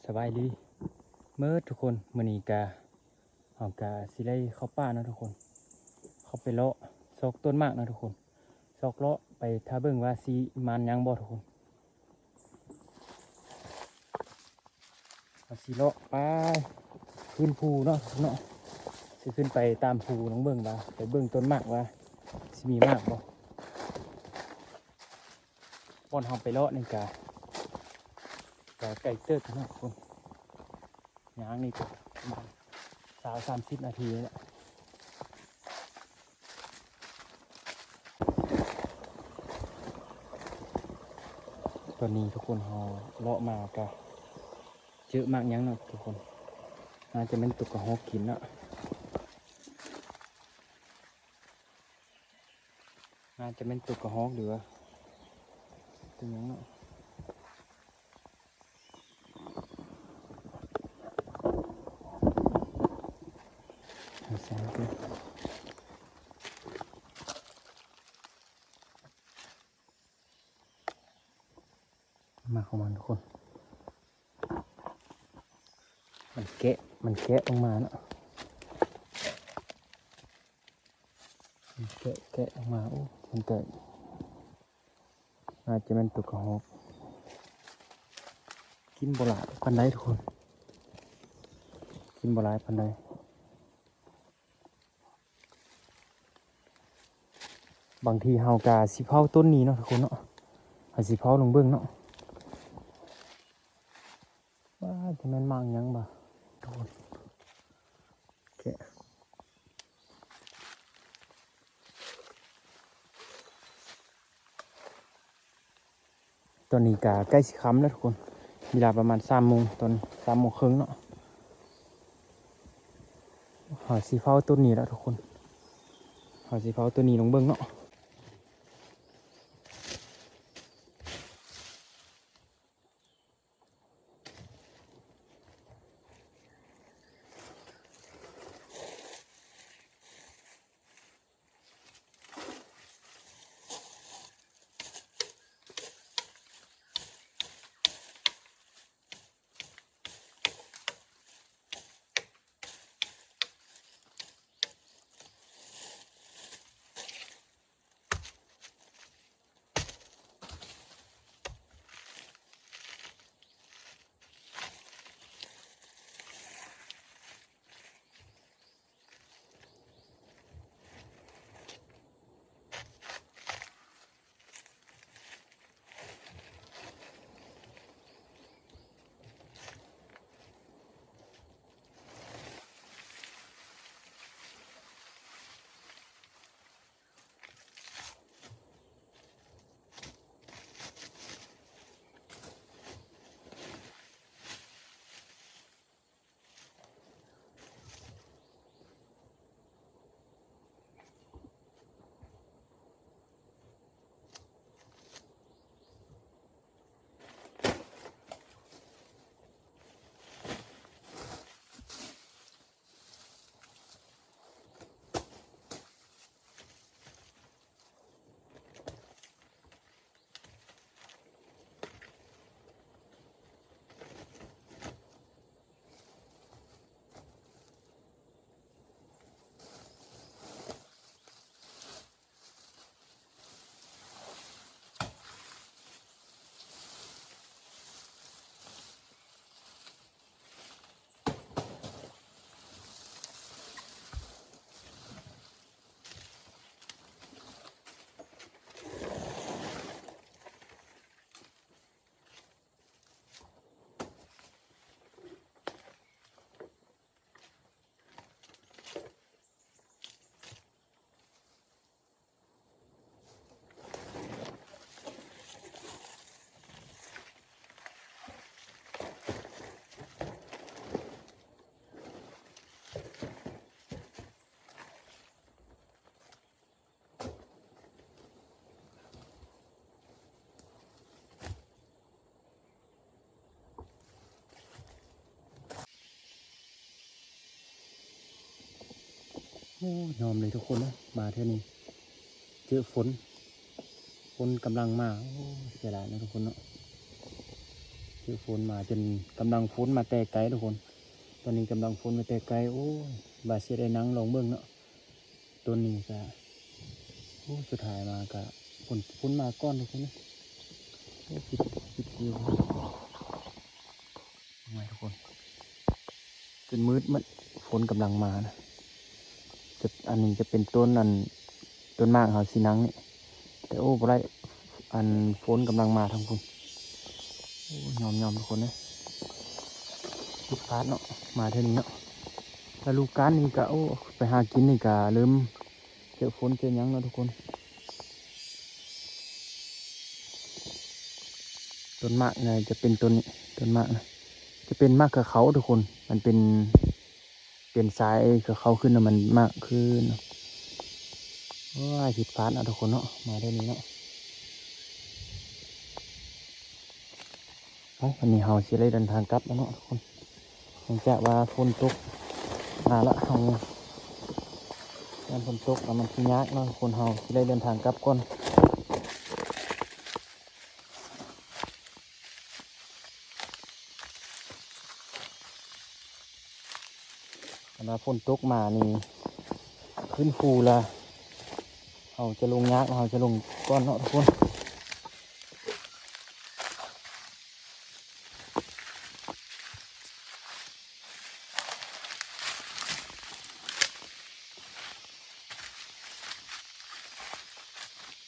ສະບາຍດີເໝິດທຸກຄົນ, ມື້ນີ້ກະ ເຮົາກະຊິໄດ້ເຂົ້າປ່າເນາະທຸກຄົນ, ເຂົ້າໄປເລາະຊອກຕົ້ນໝາກເນາະທຸກຄົນ, ຊອກເລາະໄປຖ້າເບິ່ງວ່າຊິໝານຫຍັງບໍ່ທຸກຄົນ. ເຮົາຊິເລາະໄປຂຶ້ນພູເນາະເນາະ, ຊິຂຶ້ນໄປຕາມພູລອງເບິ່ງວ່າ ໄປເບິ່ງຕົ້ນໝາກວ່າຊິມີໝາກບໍ່. ບ່ອນເຮົາໄປເລາະນີ້ກະ ກະໄກເຕີບເນາະທຸກຄົນ, ຍ່າງນີ້ກະປະມານຊາວສາມສິບນາທີນີ້ແຫຼະ. ຕອນນີ້ທຸກຄົນ ເຮົາເລາະມາກະເຈີໝາກຫຍັງເນາະທຸກຄົນ, ໜ້າຈະແມ່ນຕົກກະຮອກກິນເນາະ, ໜ້າຈະແມ່ນຕົກກະຮອກ ຫຼືວ່າຕົວຫຍັງເນາະ. ໝາກຂອງມັນທຸກຄົນ, ມັນແກະ ມັນແກະອອກມາເນາະ, ມັນແກະ ແກະອອກມາ. ໂອ້ ມັນກະ ອາດຈະແມ່ນຕົວກະຮອກ. ກິນບໍ່ຫຼາຍປານໃດທຸກຄົນ, ກິນບໍ່ຫຼາຍປານໃດ. ບາງທີເຮົາກະຊິເຜົາຕົ້ນນີ້ເນາະທຸກຄົນເນາະ, ເຮົາຊິເຜົາລອງເບິ່ງເນາະ. ວ່າຈະແມ່ນໝາກຫຍັງບໍ່ ໂດນແກະ. ຕອນນີ້ກະໃກ້ຊິຄ່ຳແລ້ວທຸກຄົນ, ເວລາປະມານສາມໂມງ ຕອນສາມໂມງເຄິ່ງເນາະ. ເຮົາຊິເຝົ້າຕົ້ນນີ້ແຫຼະທຸກຄົນ, ເຮົາຊິເຝົ້າຕົ້ນນີ້ລອງເບິ່ງເນາະ. ໂອ້ ຍອມເລີຍທຸກຄົນເອີຍ, ມາເທື່ອນີ້ເຈີຝົນ, ຝົນກຳລັງມາ. ໂອ້ ເສຍດາຍເນາະທຸກຄົນເນາະ, ເສ ຄືຝົນມາຈົນກຳລັງຝົນມາແຕ່ໄກທຸກຄົນ. ຕອນນີ້ກຳລັງຝົນມາແຕ່ໄກ. ໂອ້ຍ ວ່າຊິໄດ້ນັ່ງລອງເບິ່ງເນາະ. ຕົ້ນນີ້ກະ ໂອ້ ສຸດທ້າຍມາກະຝົນ ຝົນມາກ່ອນທຸກຄົນ. ໂອ້ ຜິດ ຜິດທີ່ ເບິ່ງໄວ້ທຸກຄົນ ຈົນມືດໝົດ. ຝົນກຳລັງມານະ. ຈະ ອັນນີ້ຈະເປັນຕົ້ນ ອັນ ຕົ້ນໝາກເຮົາຊິນັ່ງນີ້ ແຕ່ໂອ້ ບໍ່ໄດ້ ອັນ ຝົນກຳລັງມາທາງພຸ້ນ. ໂອ້ ຍອມໆ ທຸກຄົນເອີຍ ຜິດພາດເນາະ ມາເທື່ອນີ້ເນາະ. ລະດູການນີ້ກະ ໂອ້ ໄປຫາກິນນີ້ກະເລີ່ມ ເຈີຝົນເຈີຫຍັງເນາະທຸກຄົນ. ຕົ້ນໝາກນະ ຈະເປັນຕົ້ນນີ້ ຕົ້ນໝາກນະ ຈະເປັນໝາກເຂືອເຂົາທຸກຄົນ. ມັນເປັນ ເປັນສາຍເຂືອເຂົາຂຶ້ນນະ ມັນໝາກຂຶ້ນ. ໂອ້ຍ ຜິດພາດເນາະທຸກຄົນເນາະ ມາເທື່ອນີ້ເນາະ. ເອົາ ວັນນີ້ເຮົາຊິໄດ້ເດີນທາງກັບແລ້ວເນາະທຸກຄົນ. ຫຼັງຈາກວ່າຝົນຕົກມາລະ ເຮົາ ຍາມຝົນຕົກລະມັນຊິຍາກເນາະທຸກຄົນ. ເຮົາຊິໄດ້ເດີນທາງກັບກ່ອນ. ຄັນວ່າຝົນຕົກມານີ້ ຂຶ້ນພູລະ ເຮົາຈະລົງຍາກ ເຮົາຈະລົງກ່ອນເນາະທຸກຄົນ.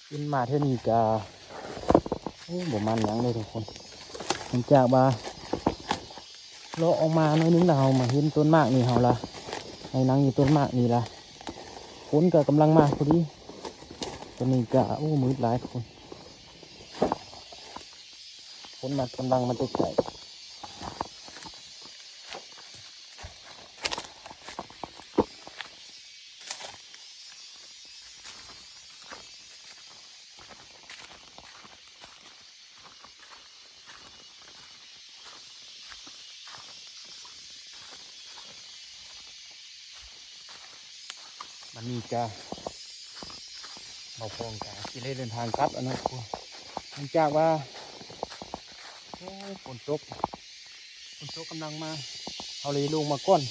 ຂຶ້ນມາເທື່ອນີ້ກະ ໂອ້ ບໍ່ໝັ້ນຫຍັງເລີຍທຸກຄົນ. ຫຼັງຈາກວ່າເລາະອອກມາໜ້ອຍໜຶ່ງລະ ເຮົາມາເຫັນຕົ້ນໝາກນີ້ ເຮົາລະໄດ້ນັ່ງຢູ່ຕົ້ນໝາກນີ້ລະ. ຝົນກະກຳລັງມາພໍດີ. ຕອນນີ້ກະ ໂອ້ ມືດຫຼາຍທຸກຄົນ. ຝົນມາກຳລັງມາແຕ່ໄກ. ບັດນີ້ກະ ບ່າວພອງກະຊິໄດ້ເດີນທາງກັບແລ້ວເນາະທຸກຄົນ. ຫຼັງຈາກວ່າ ໂອ້ ຝົນຕົກ ຝົນຕົກກຳລັງມາ ເຮົາເລີຍລົງມາກ່ອນ.